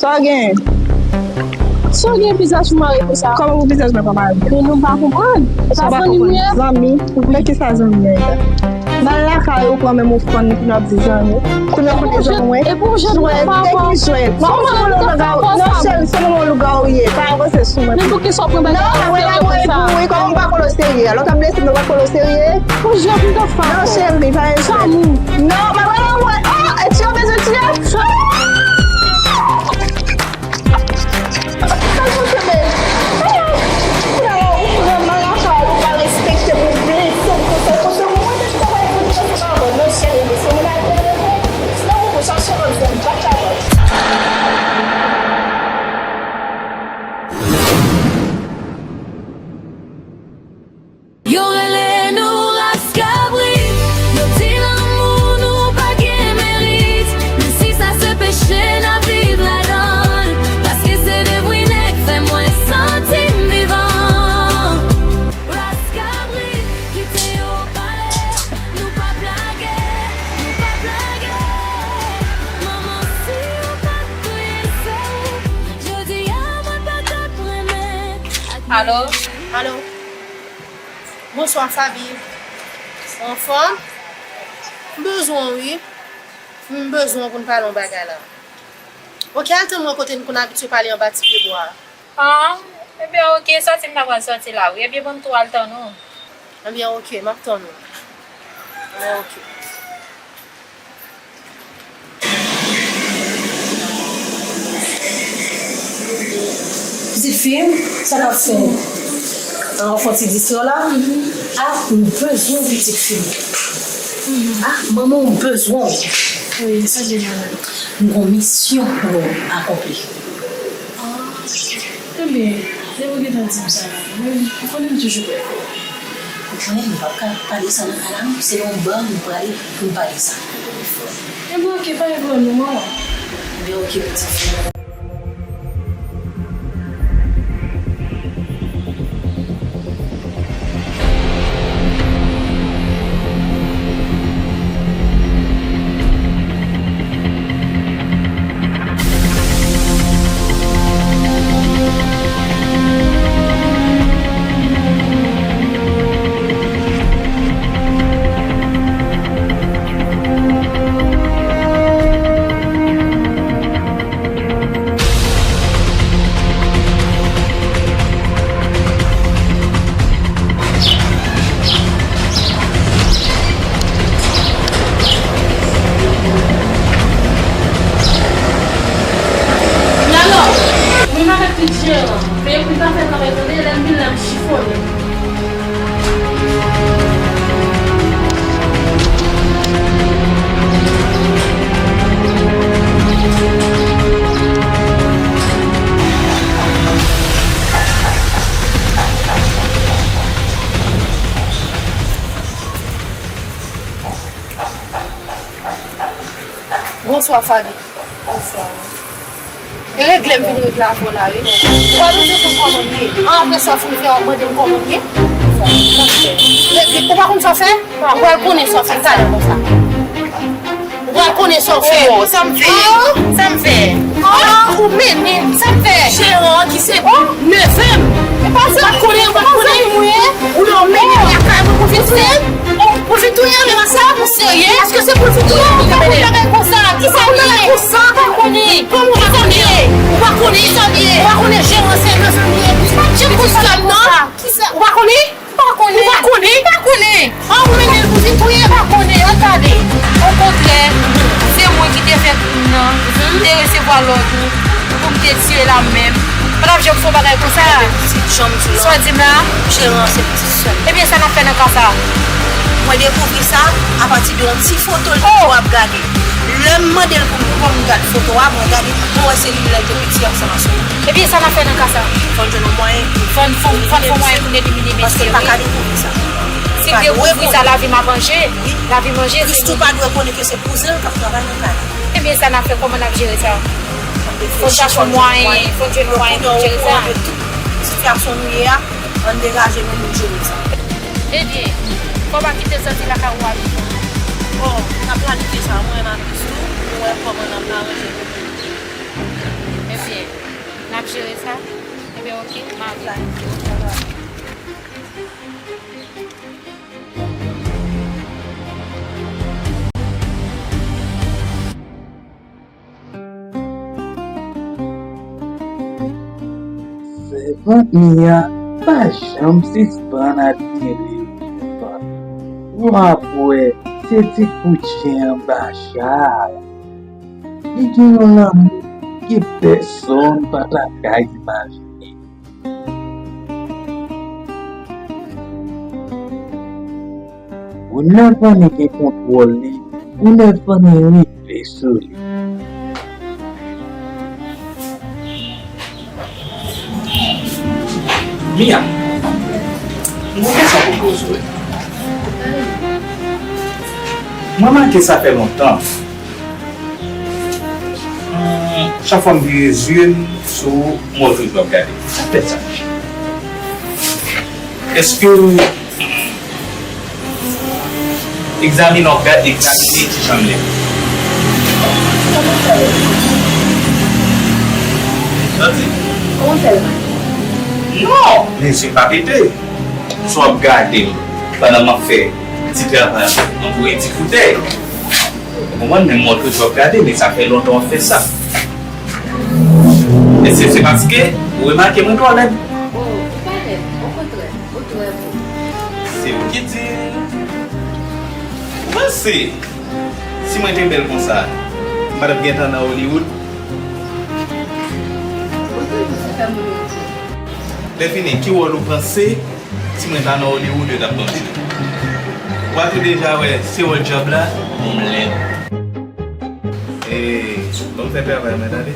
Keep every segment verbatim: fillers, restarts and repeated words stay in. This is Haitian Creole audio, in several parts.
Sa w gen? Sa w gen vizaj ou mare konsa? Kòman pou vizaj mwen pa mare? Men nou pa konprann. E pa zanmi nou ye? Zanmi? Men ki sa zanmi an ye? M al lakay ou pran menm ou fann pou n ap di zanmi. Kounye a kote zanmi mwen. Jwèt, epi w jwèt, jwèt, pa depi jwèt. Sa w manman lougawou. Non, cheri, se manman lougawou ou ye. Pa avanse sou mwen. Men poukisa w pran bagay la serye konsa? Non, mwen la mwen pou wi, kòman m pa pran w serye? Lè w t ap blese m, mwen pa pran w serye? Pou jan pou w t ap fè ankò? Non, cheri, pa respè. Chanmou. Non, mwen la mwen. Oh, e ti yo bezwen tiye. Yo rele nou ras kabrit, yo di lanmou nou pa gen merit. Men si sa se peche n ap viv ladan l, paske se de vwi nèg fè mwen santi m vivan. Ras kabrit, kite yo pale, nou p ap lage, nou p ap lage. Manman, si w pa t touye sè w, jodi a mwen pa t ap renmen ak... Alo? Alo? Bonswa, Faby. Ou anfòm? M bezwen w, wi. M bezwen w pou n pale yon bagay la. Ok, al tann mwen kote n konn abitye pale anba ti pyebwa a. Ah, ebyen, ok, sòti m ta pral sòti la, wi. Ebyen, ban m tou al tann ou. Ebyen, ok, m ap tann ou. Ebyen, ok. Pitit fi m, sa k ap fè w? Ah, w fè ti distrè w la? Ah, m bezwen w, pitit fi m. Ah, manman w bezwen w. Wi, sa gen la menm? M gon misyon pou nou akonpli. Ah, ebyen, depi w gentan di m sa la, mwen, ou konnen m toujou prè pou ou. Ou konnen m p ap ka pale sa nan kay la, non. Se nan yon ba nou prale pou n pale sa. Ebyen, ok, pa gen pwoblèm, non, manman. Ebyen, ok, pitit fi. Mwen avèk tout jeran, men pou l pa fè travay tande, lè m vin la, m chifonnen. Bonswa, Faby. Bonswa. E regle m vin regle avè w la, wi. Ou pa bezwen konn kòman m ye. An, apre sa w fin fè, w ap mande m kòman m ye. Regle, ou pa konn sa w fè? Ou pral konnen sa w fè talè konsa. Ou pral konnen sa w fè. Oh, sa m fè? Sa m fè? Ah, ou mennen, sa m fè? Jeran an ki se nevè m. Ou pa konnen, ou pa konnen. Ou lè w mennen lakay mwen pou vin touye m? Pou vin touye m? Ou serye? Èske se pou l vin touye m? Ou pa konn bagay konsa. Kisa w ye? Kisa w pa konnen? Kòman w pa konnen? Ou pa konnen? Kisa w ye? Ou pa konnen jeran se nevè m ye? Ou pa janm konn sa m nan? Kisa? Ou pa konnen? Ou pa konnen? Ou pa konnen? Ou pa konnen? Ah, ou mennen l pou vin touye m? Pa konnen, an gade. Okontrè, se mwen ki te fè krim nan. M te resevwa lòd ou pou m te tiye l a men m. M pa t ap janm fè yon bagay konsa. Pitit, jan m di w la. Sa w di m la? Jeran an se pitit sè m. Ebyen, sa n ap fè nan ka sa a? Mwen dekouvri sa apati de yon ti foto l te ap gade. Lè m mande l pou m, pou m gad foto a, mwen gade, mwen wè se li lè l te piti ansanm ak sè m. Ebyen, sa n ap fè nan ka sa? Fò n jwenn yon mwayen. Fò n, fò n, fò n fè yon mwayen pou n elimine mesye wi. Paske l pa ka dekouvri sa. Si l dekouvri sa, lavi m ap anje. Wi. Lavi m anje, se... Jis ou pa dwe konnen ke se kouzen l k ap travay nan kay la. Ebyen, sa n ap fè, kòman n ap jere sa? Fò n chache yon mwayen, fò n jwenn yon mwayen pou n jere sa. Lè kounye a ou konnen tout sitiyasyon nou ye a, ann degaje nou, nou jere sa. Ebyen, fò w pa kite l sòti lakay ou a vivan. Bon, n ap planifye sa, mwen menm ak Christoo, nou wè kòman n ap aranje nou. Men Ok, m ap la. Sèvant Mia pa janm sispann admire Stéphane. W ap wè se ti kout chen anba cha a. Li gen yon lanmou ke pèsonn pa ta ka imajine. Ou nèf ane gen kontwòl li, ou nèf ane rive sou li. Mia, m gon kesyon pou m poze w. Mwen remake sa fè lontan. Hmm, chak fwa m vire zye m sou ou, m wè w toujou ap gade. Sa k fè sa? Èske w egzamine, w ap gade, egzamine ti jan m ye? Santi? Kòman fè l? Non, men zye m pa pete. Si w ap gade m pandan m ap fè ti travay, m ap voye ti koutèy. Ou konprann? Men m wè w toujou ap gade, men sa fè lontan w ap fè sa. Èske se paske ou remake mwen twò lèd? Oh, ou pa lèd, okontrè, ou trè bo. Se ou ki di l. Ou panse si mwen te bèl konsa, m pa t ap gentan nan Hollywood? Ou toujou sou fè moun yo di. Lè fini, ki wòl ou panse si mwen ta nan Hollywood, yo t ap ban m jwe? W a tou deja wè, se wòl djab la, bon, m lèd. E, ban m fè travay mwen, tande.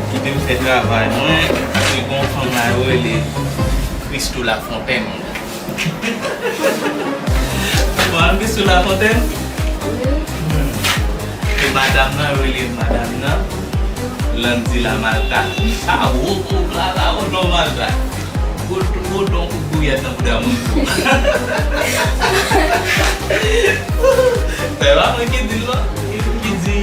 Kite m fè travay mwen, paske gon fanm la yo rele Christoo Lafontaine. Bon, Christoo Lafontaine? E madanm nan, yo rele madanm nan Landy Lamalta. Sa wo, wo, la, la, wo, non, Malta. Wo, wo, don, wo, gouyad nan bouda moun tou. Se pa mwen ki di l, non. Ki di.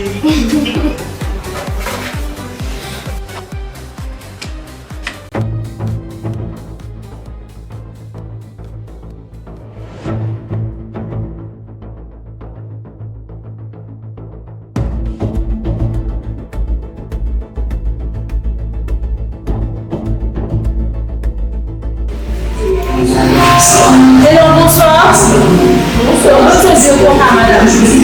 Hello, bonswa. Bonswa. Bonswa, bonswa, madanm. Mèsi.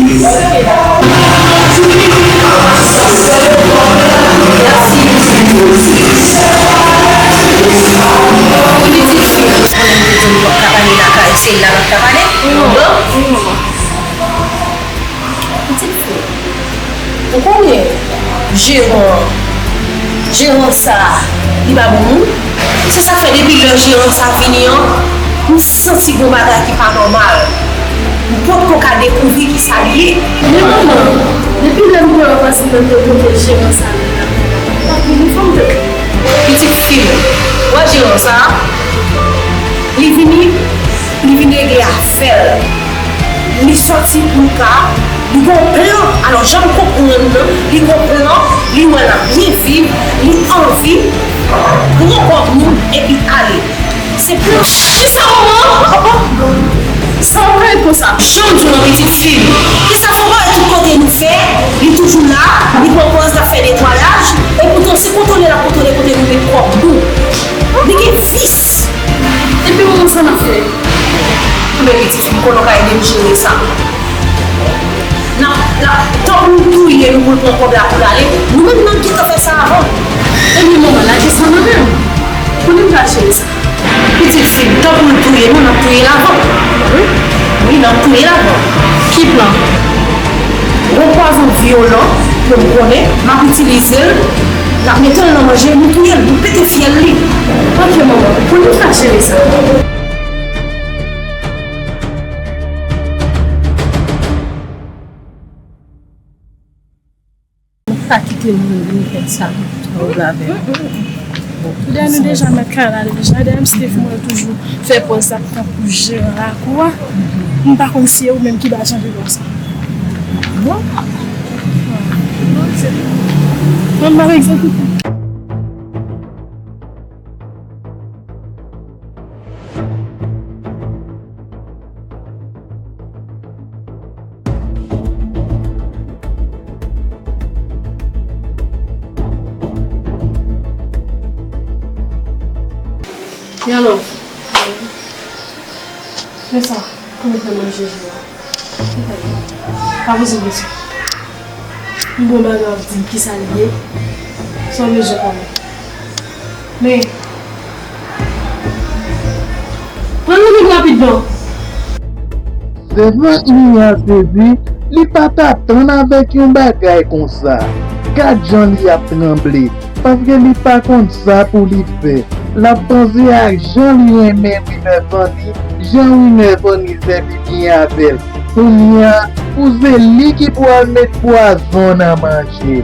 Pitit fi, ou konnen jeran an, jeran sa a, li pa bon moun. Se sa k fè depi lè jeran sa a vini an, m santi gon bagay ki pa nòmal. M potko ka dekouvri kisa l ye. Men manman, depi lè m pran anvansman nan te kote jeran sa a nan lakay la, m pa vini fanm tèt. Pitit fi m, ou wè jeran sa a? Li vini, li vin regle afè l. Li sòti pou l ka, li gon plan. Alò, jan m konprann nan, li gon plan, li wè l ap byen viv, li anvi pran kòb nou epi ale. Se plan. Kisa, manman? Sa w fè konsa? Jan m di w nan, pitit fi m, kisa fè w pa wè tout kote nou fè, li toujou la, li pran pòz l ap fè netwayaj, epoutan se kontwole l ap kontwole kote nou met kòb nou. Li gen vis. Epi manman, sa n ap fè? Anben, pitit fi m, konnen w ka ede m jere sa. N ap, n ap, tan pou l touye nou, pou l pran kòb la, pou l ale, nou menm n ap gentan fè sa avan. Ebyen manman, lage sa nan men m. Konnen m pral jere sa. Pitit fi m, tan pou l touye nou, n ap touye l avan. Wi, wi, n ap touye l avan. Ki plan? Gon pwazon vyolan ke m konnen, m ap itilize l, n ap mete l nan manje, nou touye l, nou pete fyèl li. Ok, manman, konnen m pral jere sa. Pa kite moun vin fè sa. Ou la avè m. Dayè nou deja mèt kay la deja. Dayè m Steve mwen toujou fè pòz ap tankou jeran lakou a. M pa konn si e ou menm ki ba chanje kòb sa. Bon. Mwen m pa egzekite. Yalo. Men sa, kòman fè manje jou a? Pa poze m kesyon. M bon bagay w ap di m kisa l ye. Sa w bezwen konnen. Men, pran nan men m rapidman. Sèvant Mia sezi, li pa t atann avèk yon bagay konsa. Gad jan li ap tranble, paske li pa konn sa pou li fè. L ap panse ak jan li renmen Winner Fanny, jan Winner Fanny sèvi byen avè l. Kounye a, pou se li ki pral met pwazon nan manje.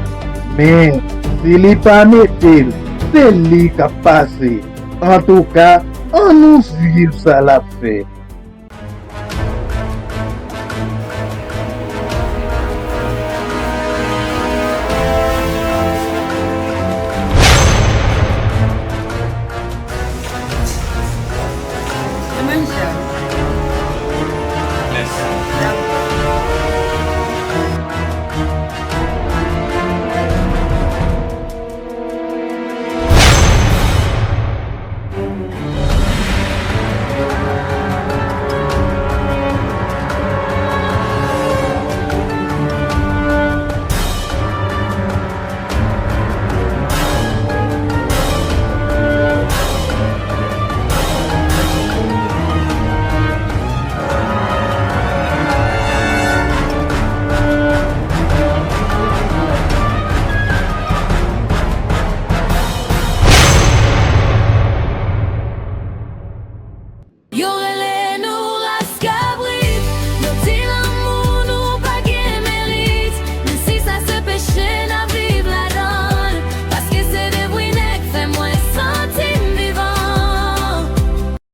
Men, si li pa mete l, se li k ap pase. Antouka, ann nou swiv sa l ap fè.